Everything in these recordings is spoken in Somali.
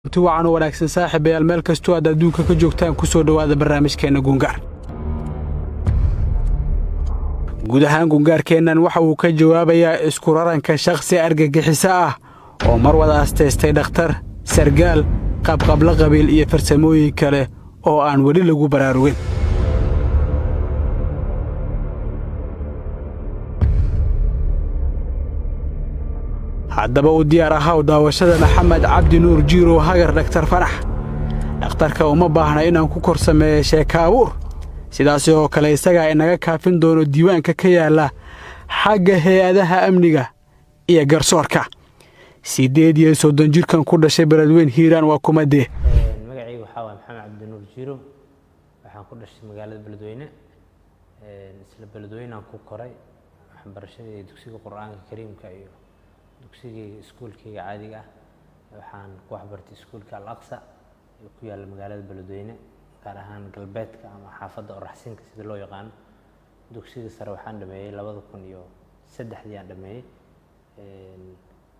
Ti wacan oo wanaagsan, saaxiibayaal, meel kastoo aad adduunka ka joogtaan, ku soo dhowaada barnaamijkeenna Gungaar. Guud ahaan gungaarkeennan waxa uu ka jawaabayaa isku raranka shakhsi argagixiso ah oo mar wada astaystay dhakhtar, sargaal, qabqablo qabiil iyo farsamooyin kale oo aan weli lagu baraarugin. Haddaba u diyaar ahaw daawashada Maxamed Cabdi Nuur Jiirow Hagar, Dhaktar Fanax. Dhakhtarka uma baahna inaan ku kor sameeyo sheeka abuur, sidaasi oo kale isagaa inaga kaafin doono diiwaanka ka yaalla xagga hay-adaha amniga iyo garsoorka. 38 jirkan ku dhashay Beledweyn, Hiiraan, waa kumadee? Magacayga waxaa waay Maxamed Cabdinuur Jiiro. Waxaan ku dhashay magaalada Beledweyne, isla Beledweynaan ku koray. Waxbarashadii dugsiga Qur-aanka Kariimka iyo dugsigayga iskuulkayga caadiga ah waxaan ku waxbartay iskuulka Al Aqsa ee ku yaalla magaalada Beledweyne, gaar ahaan galbeedka ama xaafadda Oraxsinka sida loo yaqaano. Dugsiga sare waxaan dhameeyey 2003-dii aan dhameeyey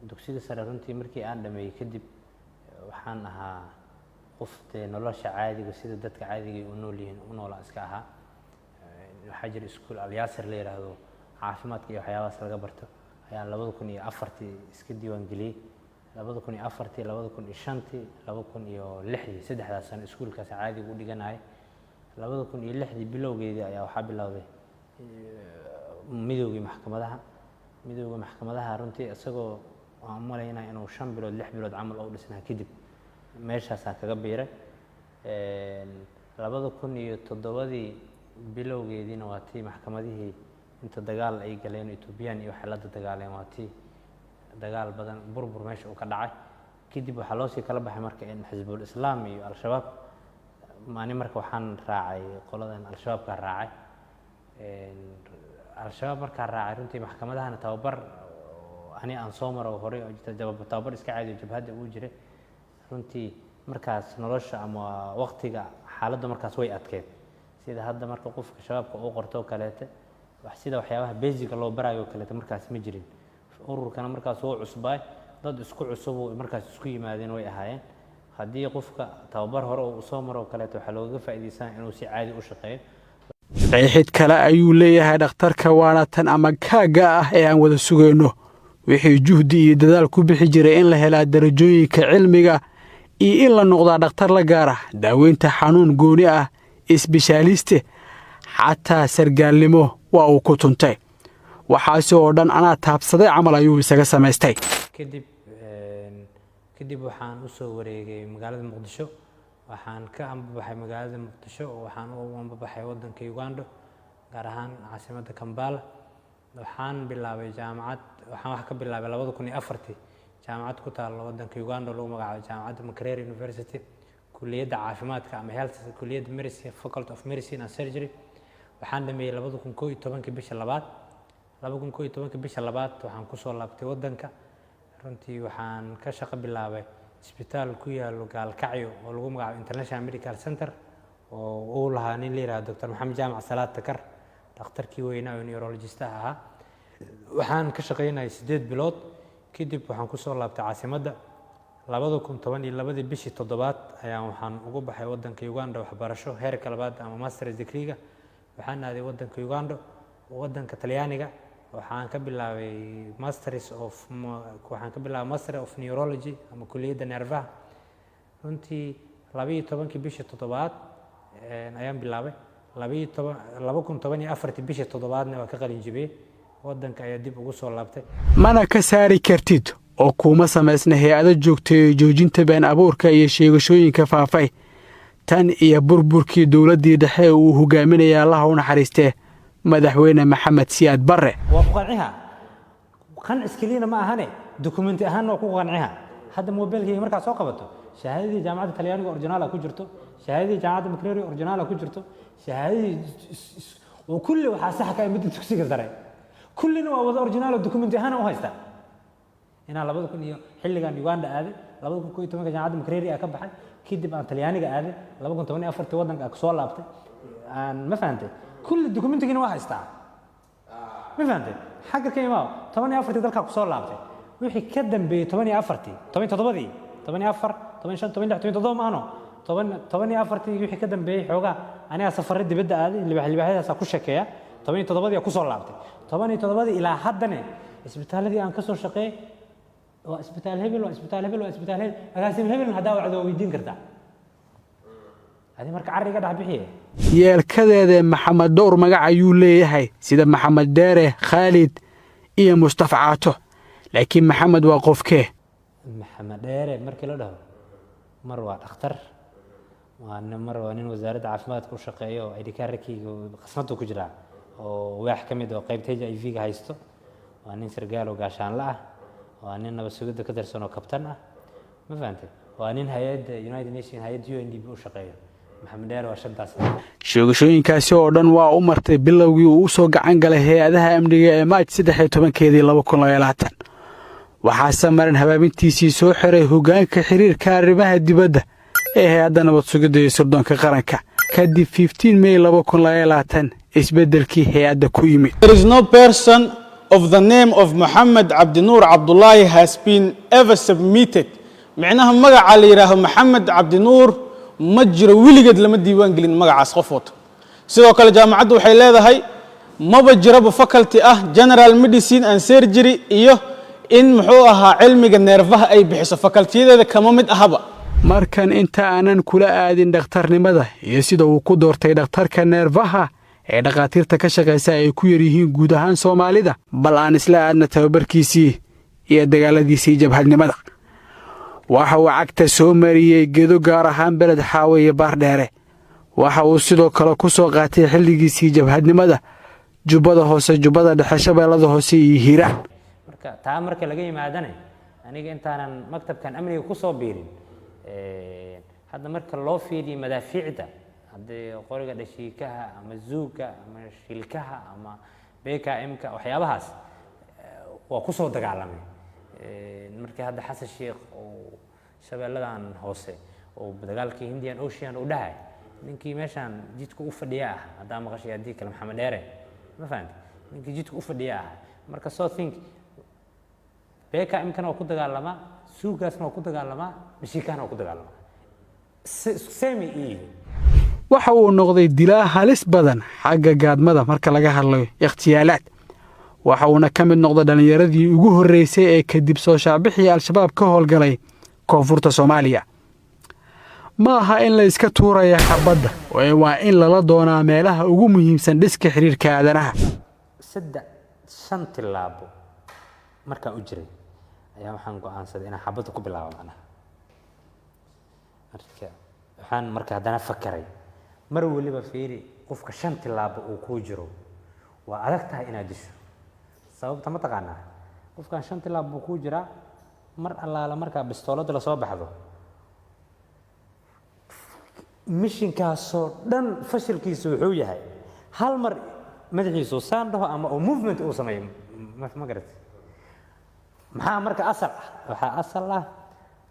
dugsiga sare. Runtii markii aan dhameeyey kadib waxaan ahaa qof dee nolosha caadiga sida dadka caadiga u nool yihiin u noolaa iska ahaa. Waxaa jira iskuul Alyaasir la yidhaahdo, caafimaadka iyo waxyaabahaas laga barto, ayaan 2004-tii iska diiwaan geliyey. 2004-tii, 2005-tii, 2006-dii, saddexdaas sano iskuulkaas caadiga u dhiganayay. 2006-dii bilowgeedii ayaa waxaa bilowday midoogii maxkamadaha. Midowga maxkamadaha runtii isagoo aan u malaynaya inuu 5 bilood, 6 bilood camal oo dhisnaa kadib meeshaasaan kaga biiray. 2007-dii bilowgeediina waa tii maxkamadihii inta dagaal ay galeen Etoobiyaan iyo waxay la dagaaleen, waa tii dagaal badan, burbur meesha uu ka dhacay. Kadib waxaa loosii kala baxay marka in Xisbul Islaam iyo Al-Shabaab. Ani marka waxaan raacay qoladan Al-Shabaabkaa raacay. Al-Shabaab markaa raacay, runtii maxkamadahana tababar ani aan soo maro horey oo tababar iska caadi oo jabhadda uu jiray. Runtii markaas nolosha ama waqtiga xaaladda markaas way adkeyd. Sida hadda marka qofka Shabaabka uu qorto oo kaleete, wax sida waxyaabaha basiga loo barayo oo kaleete markaas ma jirin. Ururkana markaas wuu cusbaay, dad isku cusub oo markaas isku yimaadeen way ahaayeen. Haddii qofka tababar hore uu soo maro oo kaleete, waxaa loogaga faa'iidaysanaa inuu si caadi u shaqeeyo. Qeexid kale ayuu leeyahay dhakhtarka, waana tan ama kaagga ah ee aan wada sugayno. Wixii juhdi iyo dadaal ku bixi jiray in la helaa darajooyinka cilmiga iyo in la noqdaa dhakhtar la gaar ah daaweynta xanuun gooni ah, isbishaaliste, xataa sargaalnimo, waa uu ku tuntay. Waxaasi oo dhan anaa taabsaday camal ayuu isaga samaystay. Kadib waxaan usoo wareegay magaalada Muqdisho. Waxaan ka ambabaxay magaalada Muqdisho oo waxaan u ambabaxay waddanka Uganda, gaar ahaan caasimadda Kampala. Waxaan bilaabay jaamacad, waxaan wax ka bilaabay 2004-tii jaamacad ku taalla waddanka Uganda oo lagu magacaabo jaamacadda Makerere University, kulliyadda caafimaadka ama health, kulliyadda medicine, Faculty of Medicine and Surgery. Waxaan dhameeyey 2011-kii bisha labaad. 2011-kii bisha labaad waxaan kusoo laabtay waddanka. Runtii waxaan ka shaqo bilaabay isbitaal ku yaalo Gaalkacyo oo lagu magacaabo International Medical Center, oo uu lahaa nin la yihahdo Dr. Maxamed Jaamac Salaad Takar, dhakhtarkii weynaa oo neurologist-aha ahaa. Waxaan ka shaqaynayay 8 bilood. Kadib waxaan kusoo laabtay caasimadda. 2012-dii bishii toddobaad ayaan waxaan ugu baxay waddanka Uganda waxbarasho heerka labaad ama masters degree-ga. Waxaan aaday waddanka Uganda, waddanka Talyaaniga. Waxaan ka bilaabay masters of, waxaan ka bilaabay Master of Neurology ama kulliyadda neerfaha. Runtii 12-kii bishii toddobaad ayaan bilaabay 12, 2014-tii bishii toddobaadna waa ka qalin jibiyey. Waddanka ayaa dib ugu soo laabtay. Mana ka saari kartid oo kuuma samaysna hay-ado joogteeyo joojinta been abuurka iyo sheegashooyinka faafay tan iyo burburkii dowladdii dhexe ee uu hogaaminaya, Allaha u naxariistee, Madaxweyne Maxamed Siyaad Barre. Waa ku qanciha, qancis keliyana ma ahane, dukumenti ahaanna waa ku qanciha. Hadda mobilkayga markaa soo qabato, shahaadadii jaamacadda Talyaaniga original ku jirto, shahaadadii jaamacadda Makerere original ku jirto, shahaadadii oo kulli waxaa sax ka ah midda dugsiga sare. Kullina waa wada original oo dukumenti ahaan u haysta inaan 2000 iyo xilligan Uganda aaday, 2011-ka jaamacadda Makerere ka baxay, kadib aan Talyaaniga aaday, 2014-tii waddanka aan kusoo laabtay. Aan ma fahantay? Kulli dukumentigiina waa haystaa, ma fahantay? Xagga ka imaao, 14-tii dalkaa kusoo laabtay. Wixii ka dambeeyey 14-tii, 17-dii, 14. 15, 16, 17 maano, 14-tii wixii ka dambeeyey xoogaa anigaa safarre dibadda aaday, libaax libaaxyadaasaa ku sheekeeya. 17-dii kusoo laabtay. 17-dii ilaa haddane isbitaaladii aan ka soo shaqeeyey waa isbitaal hebel, waa isbitaal hebel, waa isbitaal hebel. Agaasim hebelna haddaa wacdo waa weydiin kartaa. Adi marka carriga dhex bixiye. Yeelkadeeda, Maxamed dhowr magac ayuu leeyahay, sida Maxamed Dheere, Khaalid iyo Mustafa Caato, laakiin Maxamed waa qofkee? Maxamed Dheere markii la dhaho, mar waa dhakhtar, waa mar waa nin wasaaradda caafimaadka u shaqeeyo oo ID card-keyga qasnadu ku jiraa oo waax ka mid oo qaybta HIV-ga haysto, waa nin sargaal oo gaashaanle ah, waa nin nabad sugidda ka tirsan oo kabtan ah, ma fahantay? Waa nin hay-adda United Nation, hay-adda UNDP u shaqeeyo. Maxamed Dheere waa shantaas. Sheegashooyinkaasi oo dhan waa u martay bilowgii uu u soo gacan galay hay-adaha amniga ee Maaj 13-keedii 2020. Waxaase marin habaabintiisii soo xiray hoggaanka xiriirka arrimaha dibadda ee hay-adda nabad sugidda iyo sirdoonka qaranka kadib 15 May 2020 isbeddelkii hay-adda ku yimid. There is no person of the name of Muhammad Abdinur Abdullahi has been ever submitted. Micnaha magaca la yidhaaho Maxamed Cabdinuur ma jiro, weligeed lama diiwaan gelin magacaas qof wato. Sidoo kale jaamacaddu waxay leedahay maba jiraba faculty ah general medicine and surgery iyo in muxuu ahaa cilmiga neerfaha ay bixiso, faculty-yadeeda kama mid ahaba. Markan inta aanan kula aadin dhakhtarnimada iyo sida uu ku doortay dhakhtarka neerfaha ee dhakhaatiirta ka shaqaysa ay ku yar yihiin guud ahaan Soomaalida, bal aan isla aadna tababarkiisii iyo dagaaladiisii jabhadnimada. Waxa uu cagta soo mariyey Gedo, gaar ahaan Beled Xaawe iyo Baardheere. Waxa uu sidoo kale ku soo qaatay xilligiisii jabhadnimada Jubbada Hoose, Jubbada Dhexe, Shabeellada Hoose iyo Hiiraan. Marka taa marka laga yimaadane, aniga intaanan maktabkan amniga kusoo biirin, hadda marka loo fiiriyo madaafiicda, haddii qoriga dhashiikaha ama zuuga ama shilkaha ama BKM-ka, waxyaabahaas waa kusoo dagaalamay. Markii hadda Xasan Sheikh uu Shabeelladan Hoose oo dagaalkii Indian Ocean uu dhahay, ninkii meeshaan jidka u fadhiya ah, haddaa maqashay haddii kale, Maxamed Dheere, ma fahamti? Ninkii jidka u fadhiya ah. Marka so think BKM-kana waa ku dagaalamaa, suugaasna waa ku dagaalamaa, dhashiikahana waa ku dagaalamaa, semi yihiin. Waxa uu noqday dilaa halis badan xagga gaadmada marka laga hadlayo ikhtiyaalaad. Waxa uuna ka mid noqday dhallinyaradii ugu horreysay ee kadib soo shaabixii Al-Shabaab ka howlgalay koonfurta Soomaaliya. Ma aha in la iska tuuraya xabadda, ee waa in lala doonaa meelaha ugu muhiimsan dhiska xiriirka aadanaha. 3, 5 tillaabo markaan u jiray ayaa waxaan go'aansaday inaan xabadda ku bilaabo macnaha. Marka waxaan marka haddana fakaray, mar waliba fiiri, qofka 5 tillaabo uu kuu jiro waa adag tahay inaad disho. Sababta ma taqaanaa? Qofkan 5 tillaabo buu kuu jiraa, mar allaala markaa bistooladda lasoo baxdo, mishinkaasoo dhan fashilkiisu wuxuu yahay hal mar madaxiisu saan dhaho ama uu movement uu sameeyo. Ma garat? Maxaa marka asal ah? Waxaa asal ah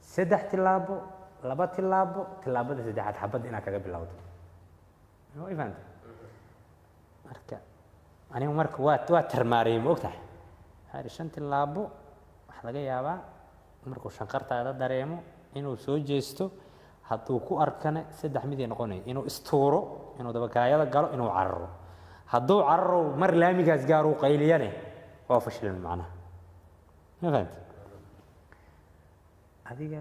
3 tillaabo, 2 tillaabo, tillaabada saddexaad xabadda inaad kaga bilowdo. Way fahantay? Marka anigu marka waa tarmaariyey, ma ogtahay? Waxaa idhi 5 tillaabo waxaa laga yaabaa markuu shanqartaada dareemo inuu soo jeesto. Hadduu ku arkana saddex mid ay noqonaya: inuu istuuro, inuu dabakaayada galo, inuu cararo. Hadduu cararo, mar laamigaas gaaruu qayliyane, waa fashilin macnaha. Ma fahamti? Adiga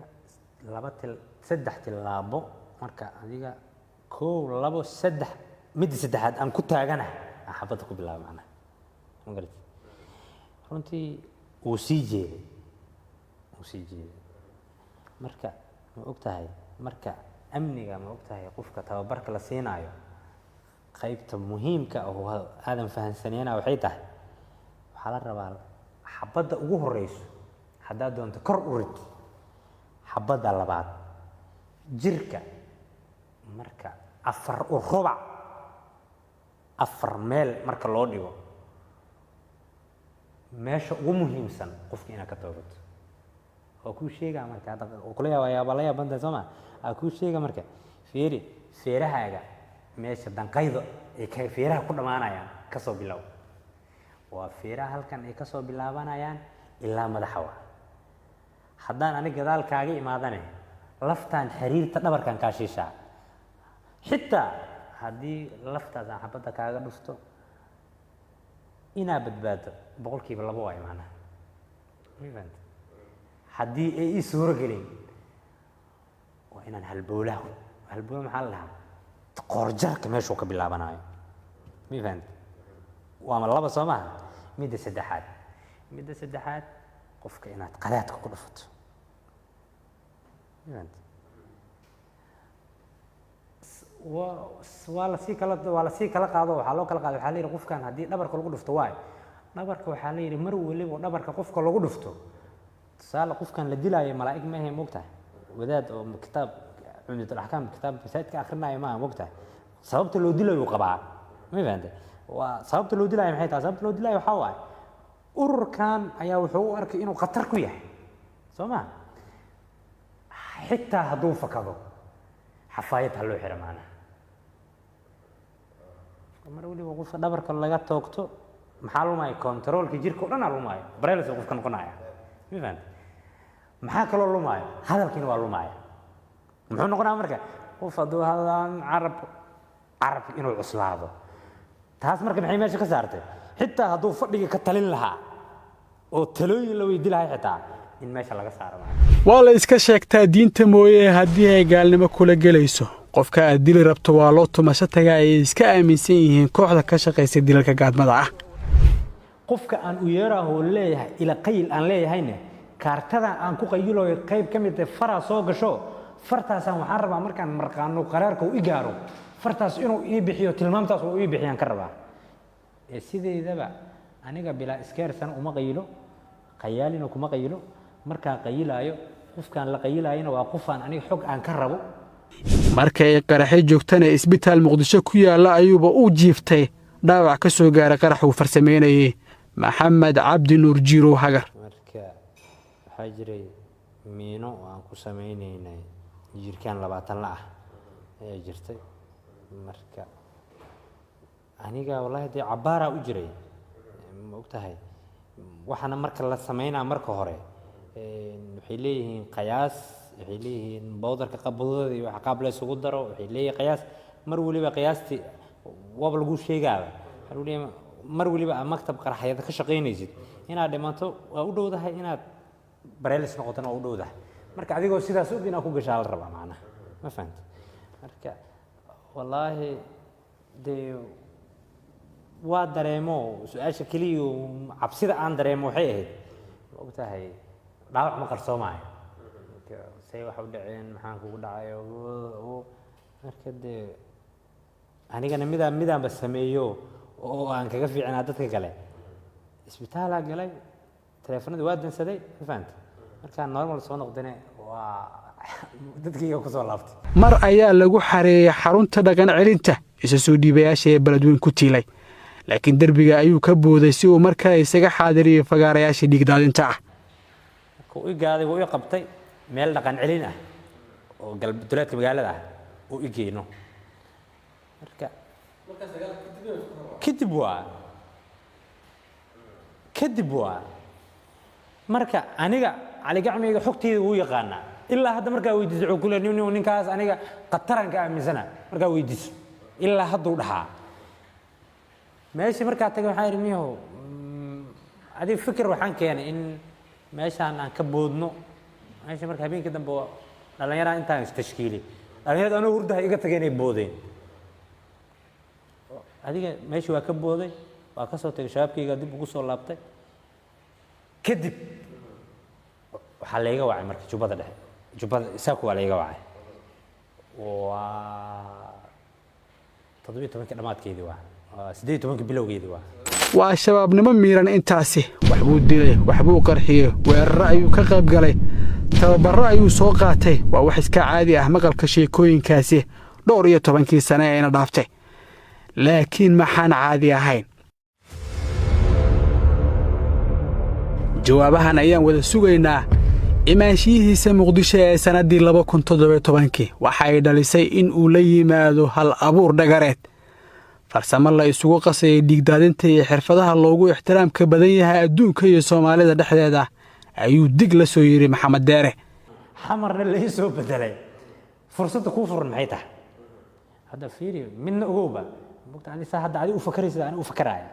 laba til, 3 tillaabo, marka adiga kow, labo, saddex, midda saddexaad aan ku taagana aan xabadda ku bilaabo macnaha. Ma garat? Runtii wuu sii jeeday, wuu sii jeeday. Marka ma og tahay, marka amniga, ma og tahay, qofka tababarka la siinaayo qaybta muhiimka ah oo aadan fahansaneyna waxay tahay, waxaa la rabaa xabadda ugu horeyso haddaad doonto kor u rid, xabadda labaad jirka marka afar u rubac, afar meel marka loo dhigo, meesha ugu muhiimsan qofka inaad ka toogato. Waa kuu sheegaa marka hadda kula yaaba, yaaba la yaabantahay, soo ma? Aa kuu sheega. Marka fiiri, feerahaaga meesha danqayda ay ka feeraha ku dhammaanayaan kasoo bilow. Waa feeraha halkan ay kasoo bilaabanayaan ilaa madaxa. Waa haddaan anig gadaal kaaga imaadane. Laftaan xiriirta dhabarkan kaa shiishaa. Xitaa haddii laftaas aan xabadda kaaga dhufto, inaa badbaado 2% waay macnaha. Ma fahamtay? Haddii ay ii suuro gelin, waa inaan halbowlaha, halbowla maxaa la dhahaa, qoorjarka meeshuu ka bilaabanayo. Ma fahamtay? Waama laba, soo maaha? Midda saddexaad, qofka inaad qadaadka ku dhufato. Ma fahamtay? Waa lasii kala qaado. Waxaa loo kala qaado, waxaa la yidhi qofkan haddii dhabarka lagu dhufto, waay dhabarka, waxaa la yidhi mar weliba dhabarka qofka lagu dhufto, tusaale qofkan la dilaayo malaa'ig ma ahayn, mogtahay? Wadaad oo kitaab Cumdatul Axkaam, kitaab masaajidka akrinaayo maaha, mogtahay? Sababta loo dilayo qabaa. Ma fahantay? Waa sababta loo dilaayo maxay tahay? Sababta loo dilaayo waxaa waaye ururkan ayaa wuxuu u arkay inuu khatar ku yahay, soo ma? Xitaa hadduu fakado, xafaayad ha loo xiro macnaha. Mar weliba qofka dhabarka laga toogto, maxaa lumaya? Control-ka jirka o dhan aa lumaayo, paralysis qofka noqonaya. Ma fahantay? Maxaa kaloo lumaayo? Hadalkiina waa lumaya. Muxuu noqonaya marka qof hadduu hadlaan carab inuu cuslaado? Taas marka maxay meesha ka saartay? Xitaa hadduu fadhiga ka talin lahaa oo talooyin la weydi lahay, xitaa in meesha laga saaro macnaha. Waa la iska sheegtaa diinta mooye, haddii ay gaalnimo kula gelayso, qofka aad dili rabto waa loo tumasho tagaa, ay iska aaminsan yihiin kooxda ka shaqaysa dilalka gaadmada ah. Qofka aan u yeeraaho leeyahay ila qayil aan leeyahayne, kaartadan aan ku qayilayo qayb ka mid ah faraa soo gasho. Fartaasaan waxaan rabaa markaan marqaano qaraarka uu i gaaro, fartaas inuu ii bixiyo, tilmaamtaas uu ii bixiyaan ka rabaa. Ee sideedaba aniga bilaa iskeersan uma qayilo, qayaalina kuma qayilo. Markaan qayilaayo, qofkaan la qayilaayona waa qofaan aniga xog aan ka rabo. Markay qaraxyo joogtana, isbitaal Muqdisho ku yaalla ayuuba u jiiftay dhaawac ka soo gaaray qarax uu farsameynayey Maxamed Cabdi Nuur Jiirow Hagar. Marka waxaa jiray miino oo aan ku sameynaynay jirkaan 20 la ah ayaa jirtay. Marka aniga wallahi dee cabbaaraa u jiray, ma ogtahay? Waxaana marka la sameynaa, marka hore waxay leeyihiin qayaas, waxay leeyihiin bowdarka qabadooda iyo waxa qaab la isugu daro, waxay leeyihiin qiyaas. Mar weliba qiyaastii waaba lagu sheegaaba. Waxaa lagu leeyahay mar weliba aad maktab qaraxyada ka shaqaynaysid, inaad dhimato waa u dhowdahay, inaad paralysis noqotona waa u dhowdahay. Marka adigoo sidaas og inaad ku gashaa la rabaa macnaha. Ma fahamti? Marka wallaahi dee waa dareemo. Su-aasha keliya cabsida aan dareemo waxay ahayd, ma ogtahay, dhaawac ma qarsoomaayo. Marka say wax u dhaceen, maxaan kugu dhacay? Marka dee anigana midaanba sameeyo oo aan kaga fiicnaa dadka kale. Isbitaalaa galay, teleefanadii waa dansaday. Ma fahamti? Markaan normal soo noqdane, waa dadkayga kusoo laabtay. Mar ayaa lagu xareeyey xarunta dhaqan celinta isa soo dhiibayaasha ee Beledweyn ku tiilay, laakiin derbiga ayuu ka booday si uu mar kale isaga xaadiriyey fagaarayaasha dhiigdaadinta ah. Marka uu i gaaday, wuu i qabtay, meel dhaqan celin ah oo galbeduleedka magaalada ah uu i geyno. Marka kadib waa marka aniga Cali Gacmiyga xogteyda wuu yaqaanaa ilaa hadda. Markaa weydiiso wuxuu ku leeyahay, nin ninkaas aniga khataran ka aaminsana. Markaa weydiiso ilaa hadduu dhahaa. Meeshii markaa tagay, waxaan idhi, niyahow, adiga fikir waxaan keenay in meeshaan aan ka boodno meesha. Marka habeenkii dambe dhallinyarada intaan istashkiilay, dhallinyarada anoo hurdaha iga tagay inay boodeen. Adiga meeshii waa ka booday, waa ka soo tagay, shabaabkayga dib ugu soo laabtay. Kadib waxaa layga wacay marka Jubbada Dhexe, Jubbada Isaaku waa layga wacay. Waa 17-kii dhammaadkeedii, waa 18-kii bilowgeedii waa. Waa shabaabnimo miiran intaasi. Waxbuu dilay, waxbuu qarxiyey, weerarro ayuu ka qayb galay, tababarro ayuu soo qaatay. Waa wax iska caadi ah maqalka sheekooyinkaasi dhowr iyo tobankii sane eena dhaaftay, laakiin maxaan caadi ahayn? Jawaabahan ayaan wada sugaynaa. Imaanshiyihiisa Muqdisho ee sannaddii 2017-kii waxa ay dhalisay in uu la yimaado hal abuur dhagareed, farsamo la isugu qasayay dhiigdaadinta iyo xirfadaha loogu ixtiraamka badan yahay adduunka iyo Soomaalida dhexdeeda, ayuu dig la soo yidhi Maxamed Deere. Xamarna la ii soo bedelay. Fursadda kuu furan maxay tahay? Hadda fiiri, midna ogowba, mogta adi saa hadda adi u fakaraysid, ani u fakaraaya.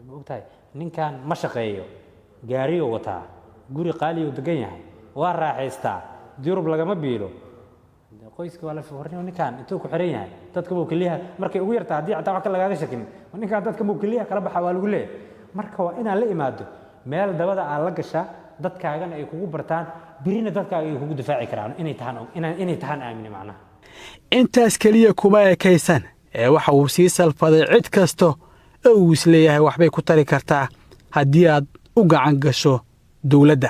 Mogtahay, ninkan ma shaqeeyo, gaariyuu wataa, guri qaaliyuu degan yahay, waa raaxaystaa, Yurub lagama biilo, qoyska waa la warniyo. Ninkan intuu ku xiran yahay, dadka buu keliyaha markay ugu yartaa, haddii xataa wax kale lagaaga shakin, ninkan dadka buu keliyaha kala baxa waa lagu leeyahay. Marka waa inaad la imaado meel dabada aad la gashaa, dadkaagana ay kugu bartaan, birina dadkaaga ay kugu difaaci karaan. Inay tahaan aamini macnaha. Intaas keliya kuma ekaysan ee waxa uu sii salfaday cid kasta oo uu isleeyahay waxbay ku tari kartaa haddii aad u gacan gasho dowladda.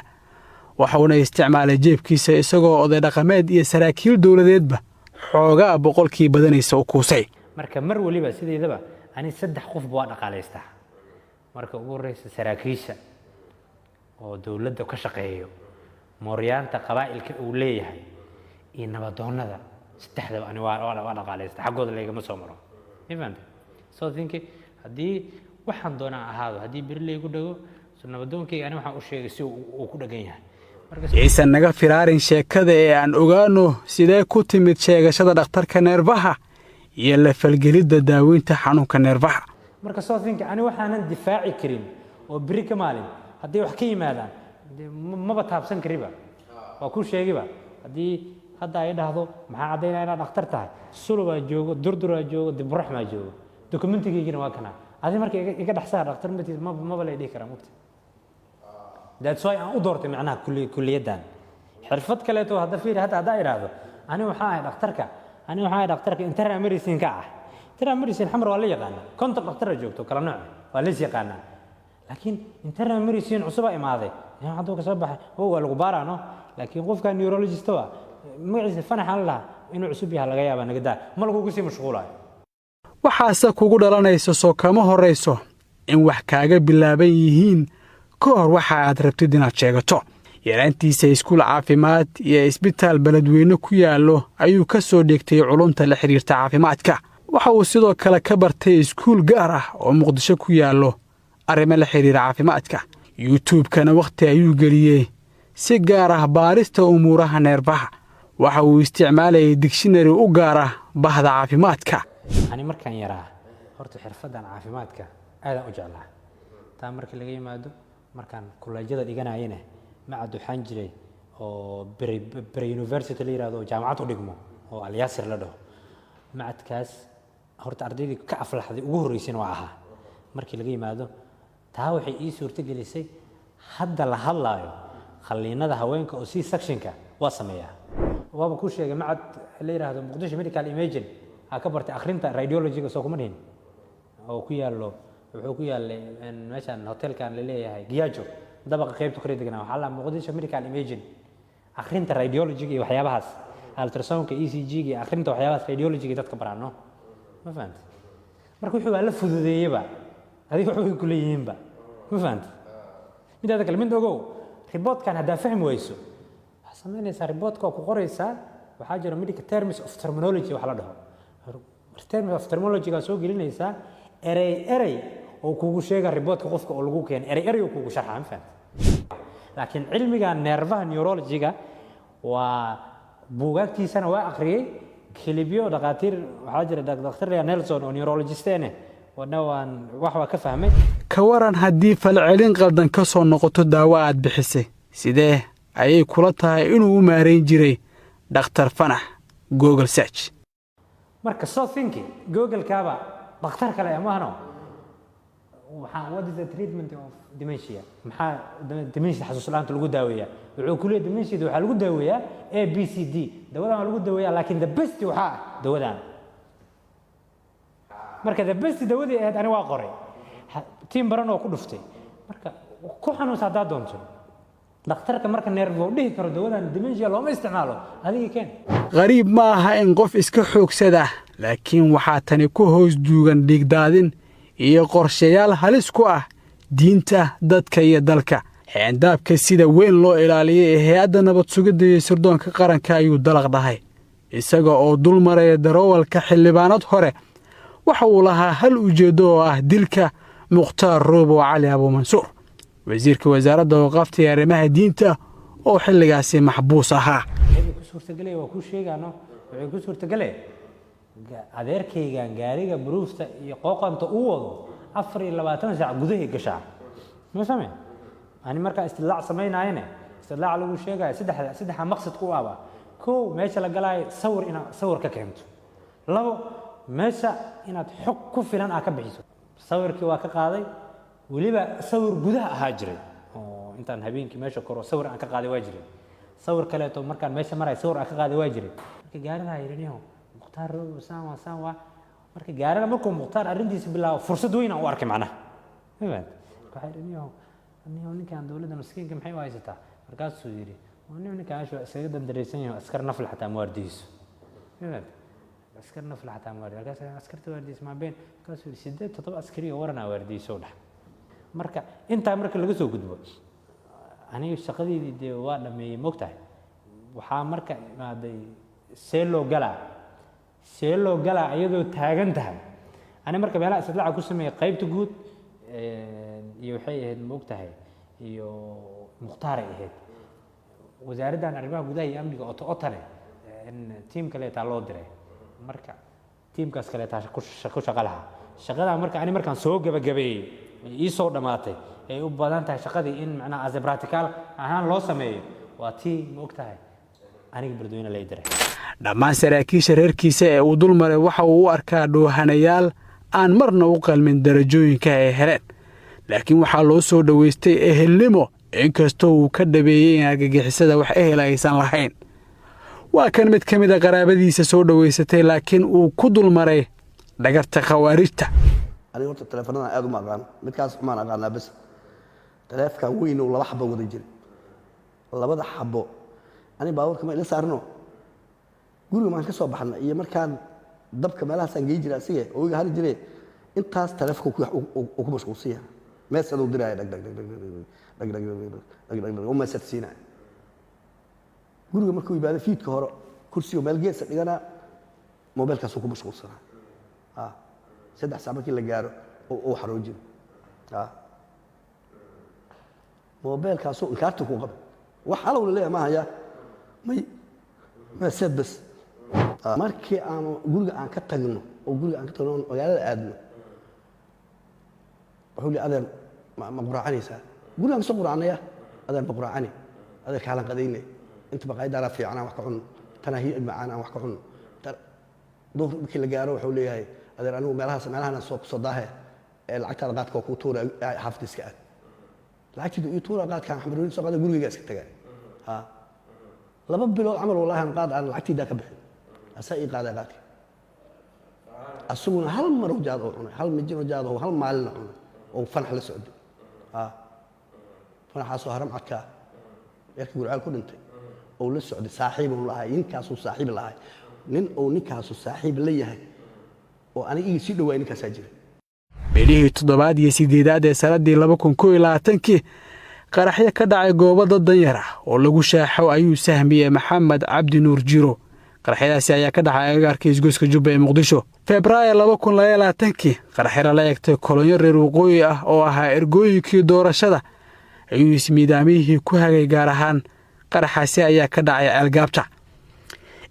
Waxuuna isticmaalay jeebkiisa, isagoo oday dhaqameed iyo saraakiil dowladeedba xoogaa boqolkii badanaysa u kuusay. Marka mar waliba sideedaba ani saddex qofba waa dhaqaalaystaa. Marka ugu horreysa, saraakiisha oo dowladda ka shaqeeyo, mooryaanta qabaa'ilka uu leeyahay iyo nabadoonnada, saddexdaba ani waa dhaqaalaysta, xaggooda laygama soo maro. Ma fahamtay? So think, haddii waxaan doonaa ahaado, haddii beri laygu dhago, so nabadoonkayga ani waxaan u sheegay si uu ku dhagan yahay. Yaysan naga firaarin sheekada ee aan ogaano sidee ku timid sheegashada dhakhtarka neerfaha iyo la falgelidda daaweynta xanuunka neerfaha. Marka so think, ani waxaanan difaaci karin oo beri ka maalin hadday wax ka yimaadaan maba taabsan kariba, waa kuu sheegiba. Haddii hadda ay dhahdo, "Maxaa caddaynaya inaad dhakhtar tahay?" Sulubaa joogo, Durduraa joogo, Diburaxmaa joogo, dokumentigaygina waa kana. Adi marka iga dhexsaar, dhakhtar matiid maba lay dhihi karaa, mugta. That's why aan u doortay macnaha kulliyaddan. Xirfad kaleeto hadda fiiri, hadda haddaa idhaahdo ani waxaa ahay dhakhtarka, ani waxaa ahay dhakhtarka internal medicine ka ah. Internal medicine Xamar waa la yaqaanaa, 50 dhakhtar joogto kala nooc, waa lays yaqaanaa. Laakiin internal medicine cusubaa imaaday, hadduu ka soo baxay oo waa lagu baaraa, no. Laakiin qofka neurologist waa magaciisa Fanaxaan la lahaa inuu cusub yahay laga yaabaa, nagadaa ma lagugu sii mashquulayo. Waxaase kugu dhalanaysa, soo kama horrayso in wax kaaga bilaaban yihiin ka hor waxa aad rabtid inaad sheegato. Yaraantiisa iskuul caafimaad iyo isbitaal Beledweyne ku yaallo ayuu ka soo dhigtay culumta la xidhiirta caafimaadka. Waxa uu sidoo kale ka bartay iskuul gaar ah oo Muqdisho ku yaallo arrimo la xidhiira caafimaadka. YouTube-kana wakhti ayuu geliyey, si gaar ah baarista umuuraha neerfaha. Waxa uu isticmaalayay dictionary u gaar ah bahda caafimaadka. Ani markaan yaraa horta xirfaddan caafimaadka aadaan u jeclaa. Taa markii laga yimaado, markaan kuleejyada dhiganayana, macad waxaan jiray oo Bere University la yihahdo oo jaamacad u dhigmo oo Alyaasir la dhaho. Macadkaas horta ardaydii ka aflaxday ugu horreysayna waa ahaa. Markii laga yimaado taa, waxay ii suurto gelisay hadda la hadlaayo qalliinada haweenka oo C sectionka waa sameeyaa. Waaba kuu sheegay, macad la yidhaahdo Muqdisho Medical Imaging aa ka bartay akhrinta radiologyga, soo kuma dhihin? Oo ku yaallo, wuxuu ku yaallay meeshan hotelkan laleeyahay Giyaajo, dabaqa qaybta kore deganaa. Waxaa la Muqdisho Medical Imaging, akhrinta radiologyga iyo waxyaabahaas, ultrasoundka, ECG-ga iyo akhrinta waxyaabahaas radiologyga dadka baraano. Ma fahamtay? Marka wuxuu waa la fududeeyeba, adiga waxbay ku leeyihiinba. Ma fahamtay? Midaada kale, mid ogow, reportkan haddaa fahmi wayso, waxaa samaynaysaa, reportka waa ku qoraysaa. Waxaa jira medical terms of terminology wax la dhaho. Terms of terminology-gaa soo gelinaysaa, erey erey oo kugu sheega reportka qofka oo lagu keenay, erey erey oo kugu sharxaa. Ma fahamtay? Laakiin cilmiga neerfaha, neurology-ga, waa buugaagtiisana waa akhriyey, kilibyo dhakhaatiir waxaa jira, dhakhtar Nelson oo neurologistene wadna, waan wax waa ka fahmay. Ka waran haddii falcelin qaldan ka soo noqoto daawo aad bixisay? Sidee ayay kula tahay inuu u maarayn jiray Dhakhtar Fanax Google search? Marka so thinking, Google-kaaba dhakhtar kale maahno. Waxaa, "What is the treatment of dementia?" Maxaa dementia, xasuus la'aanta lagu daaweeyaa? Wuxuu ku leeyahay dementia waxaa lagu daaweeyaa A, B, C, D, dawadan waa lagu daaweeyaa, laakiin the best waxaa ah dawadan. Marka the best dawadii ahayd ani waa qoray, tiim baran oo ku dhuftay. Marka ku xanuunsa haddaad doonto dhakhtarka, marka neervo dhihi karo dawadan dementia looma isticmaalo, adiga keen. Qariib ma aha in qof iska xoogsada, laakiin waxaa tani ku hoos duugan dhiigdaadin iyo qorshayaal halis ku ah diinta, dadka iyo dalka. Xeendaabka sida weyn loo ilaaliyay ee hay-adda nabad sugidda iyo sirdoonka qaranka ayuu dalaq dhahay, isaga oo dul maraya daroowalka xildhibaanad hore. Waxa uu lahaa hal ujeeddo oo ah dilka Mukhtaar Roobow Cali Abuumansuur, wasiirka wasaaradda awqaafta iyo arrimaha diinta, oo xilligaasi maxbuus ahaa. Waxay ku suurtagelaya waa kuu sheegaano. Waxay ku suurtagelaya adeerkaygan gaariga buruufta iyo qooqanta uu wado 24 saac gudahay gashaa. Ma same ani markaa istidlaac samaynaayane, istidlaac lagu sheegaya saddexa maqsad ku aba: kow, meesha la galaayo sawir inaad sawir ka keento; labo, meesha inaad xog ku filan aa ka bixiso. Sawirkii waa ka qaaday, weliba sawir gudaha ahaa jiray oo intaan habeenkii meesha koro sawir aan ka qaaday waa jiray. Sawir kaleeto markaan meesha maray sawir aan ka qaaday waa jiray. Marka gaaridaa yidhi, "Niyow, Mukhtaar Robow saan waa, saan waa." Marka gaarida markuu Mukhtaar arrintiisa bilaabo, fursad weyn aan u arkay macnaha. Ma fahamtay? Marka waxaa yidhi, "Niyow, niyow, ninkan dowladda miskiinka maxay u haysataa?" Markaasuu yidhi, "Waa nin ninkan meesha waa iskaga dandaraysan yahay, askar nafle xataa ma waardiyiso." Ma fahamtay? Askar nafle xataa ma waardiyo. Markaas askarta waardiyeysa maa been? Markaasuu yidhi, "Sideed toddoba askari oo waranaa waardiyeyso dhah." Marka intaa marka laga soo gudbo, aniga shaqadeydii dee waa dhameeyey, mogtahay. Waxaa marka imaaday see loo galaa, see loo galaa iyadoo taagan tahay. Ani marka meelaha istidlaaca ku sameeyey qaybta guud iyo waxay ahayd, mogtahay, iyo Mukhtaaray ahayd wasaaraddan arrimaha gudaha iyo amniga oto otane in tiim kaleetaa loo diray. Marka tiimkaas kaleetaa ku shaqo lahaa shaqadaa. Marka ani markaan soo gabagabeeyey ee ii soo dhammaatay, ay u badan tahay shaqadii in macnaha as a practical ahaan loo sameeyo, waa tii, ma og tahay, aniga Beledweyne lay diray. Dhammaan saraakiisha reerkiisa ee uu dul maray waxa uu u arkaa dhoohanayaal aan marna u qalmin darajooyinka ay heleen, laakiin waxaa loo soo dhowaystay ehelnimo, inkastoo uu ka dhabeeyey in argagixisada wax ehel aysan lahayn. Waa kan mid ka mid a qaraabadiisa soo dhowaysatay, laakiin uu ku dul maray dhagarta Khawaarijta. Aniga horta taleefannadan aad uma aqaan, midkaas umaan aqaanaa bas. Taleefkan weyn oo laba xabo wada jira, labada xabo ani baabuurka ma ila saarno. Guriga maan ka soo baxna iyo markaan dabka meelahaasaan gey jira, asiga oo iga hari jire intaas taleefonka uu ku mashquulsan yahay, message uu diraya, dhag dhag dhag dhag dhag dhag dhag dhag dhag dhag, u message siinaya. Guriga markuu yimaado fiidka hore, kursiga meel geesa dhiganaa, mobeelkaasuu ku mashquulsanaa. 3 saac markii la gaaro uu xaroojin mobeelkaasuu inkaarta ku qabay. Wax halow la leeyahay ma haya, may message bas. Markii aanu guriga aan ka tagno oo guriga aan ka tagno oon magaalada aadno, wuxuu li, "Adeer, ma quraacanaysaa?" Gurigaan kasoo quraacnaya. "Adeer, ma quraacani? Adeer, kaalan qadayne. Inta baqaayadaanaa fiican aan wax ka cunno, tanaa hilib macaan aan wax ka cunno." Duhur markii la gaaro, wuxuu leeyahay, "Adeer, anigu meelahaas meelahana soo kusoo daahe ee lacagtaada qaadka waa kuu tuura, xaafadda iska aad." Lacagtiidu ii tuura, qaadkaan xamarooni soo qaada, gurigayga iska tagaa. Ha 2 bilood camal, wallahi, aan qaad aan lacagtiidaa ka bixin, asaa ii qaaday qaadka. Asaguna hal mar oo jaad oo cunay, hal mijin oo jaad oo hal maalina cunay oo fanax la socday. Ha fanaxaasoo haram cadkaa yarkii Gurcaal ku dhintay oo la socday, saaxiib uu lahay, ninkaasuu saaxiib lahay, nin uu ninkaasu saaxiib la yahay oo aniga iga sii dhawaay ninkaasaa jira. Bilihii toddobaad iyo sideedaad ee sannaddii 2021-kii, qaraxyo ka dhacay goobada danyar ah oo lagu shaaxo ayuu sahmiyey Maxamed Cabdi Nuur Jiro. Qaraxyadaasi ayaa ka dhacay agagaarka isgoyska Jubba ee Muqdisho. Febraayo 2022-kii, qaraxyo lala egtay kolonyo reer waqooyi ah oo ahaa ergooyinkii doorashada ayuu ismiidaamiyihii ku hagay, gaar ahaan qaraxaasi ayaa ka dhacay Ceelgaabta.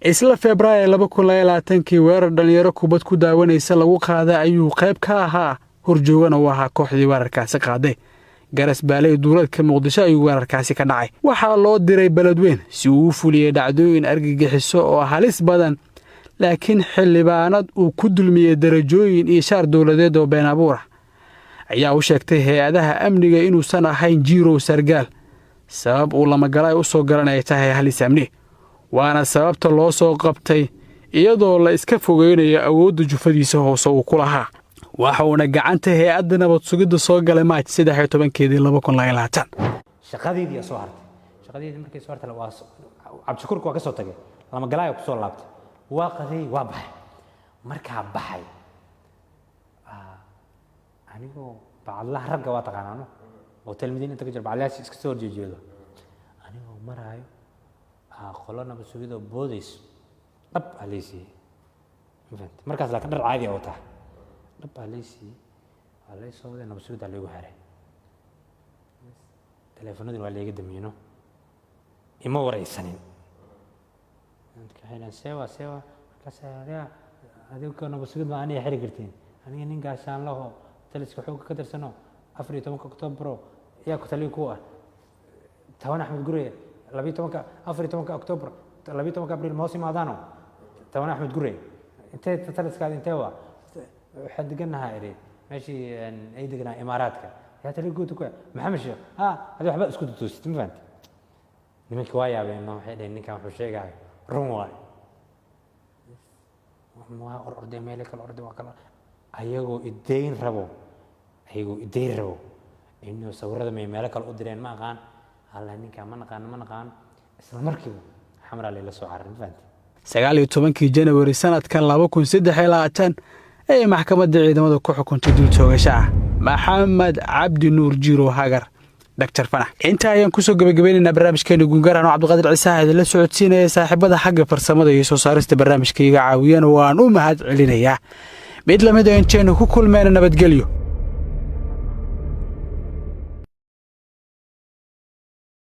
Isla Febraayo 2022-kii, weerar dhallinyaro kubad ku daawanaysa lagu qaaday ayuu qayb ka ahaa, horjoogana uu ahaa kooxdii weerarkaasi qaaday. Garas Baaley, duuleedka Muqdisho, ayuu weerarkaasi ka dhacay. Waxaa loo diray Beledweyn si uu u fuliyey dhacdooyin argagixiso oo halis badan, laakiin xildhibaanad uu ku dulmiyey darajooyin iyo shaar dowladeed oo been abuur ah ayaa u sheegtay hay-adaha amniga inuusan ahayn Jiirow sargaal, sabab uu lamagalaay u soo galan ay tahay halis amni, waana sababta loo soo qabtay, iyadoo la iska fogeynayo awoodda jufadiisa hoose uu ku lahaa. Waxuuna gacanta hay-adda nabad sugidda soo galay Maaj 13-keedii 2022. Shaqadeydii soo hartay. Shaqadeydii markay soo hartay, waa Cabdishakuurka waa ka soo tagay, lamagalaaya ku soo laabtay, waa qaday, waa baxay. Markaa baxay anigoo bacadlaha ragga waa taqaanaano, Hotel Madiina inta ka jiro, bacadlahaas iska soo horjeejeedo, anigoo maraayo, qolo nabad sugidoo boodayso dhab aa lay siiyey. Ma fahamtay? Markaas laakiin dhar caadi a wataa. Dhab aa lay siiyey, waa lay soo waday, nabad sugiddaa laygu xiray, teleefanadina waa layga damiyno. Ima waraysanin. Dadka waxay dhahaan, "Sewa, sewa?" Markaas adiga adiga nabad sugid ma aniga xiri kartiin? Aniga nin gaashaanlaho taliska xoogga ka tirsano, 14-ka Oktobro yaa ku taliya ku ah, 10 Axmed Gureye, 12-ka, 14-ka Oktobr, 12-ka Abriil ma hoos imaadaano 10 Axmed Gureye? Intee taliskaada intee waa? Waxaan degannahaa, idhi, meeshii ay deganaa Imaaraadka. Yaa taliya guud ku ah? Maxamed Sheekh. Ha adi waxba isku tutuusid, ma fahanti? Nimankii waa yaabeen, no, waxay dhaheen, "Ninkan wuxuu sheegaayo run waay." Waa or orday, meelo kale orday, waa kale, ayagoo idayn rabo inuu sawirada may meelo kale u direen, ma aqaan. Alla, ninkaan ma naqaano, ma naqaano. Isla markiiba Xamraa layla soo cararay, ma fahanti? 19-kii Janawari sanadkan 2023 ayay maxkamadda ciidamada ku xukuntay dul toogasho ah Maxamed Cabdi Nuur Jiro Hagar, Dhaktar Fanax. Intaa ayaan kusoo gebagabeynaynaa barnaamijkeena Gungaran oo Cabdiqaadir Ciisaha idinla socodsiinaya. Saaxiibada xagga farsamada iyo soo saarista barnaamijka iga caawiyana waan u mahad celinayaa. Mid lamid a intaynu ku kulmeyna, nabadgelyo.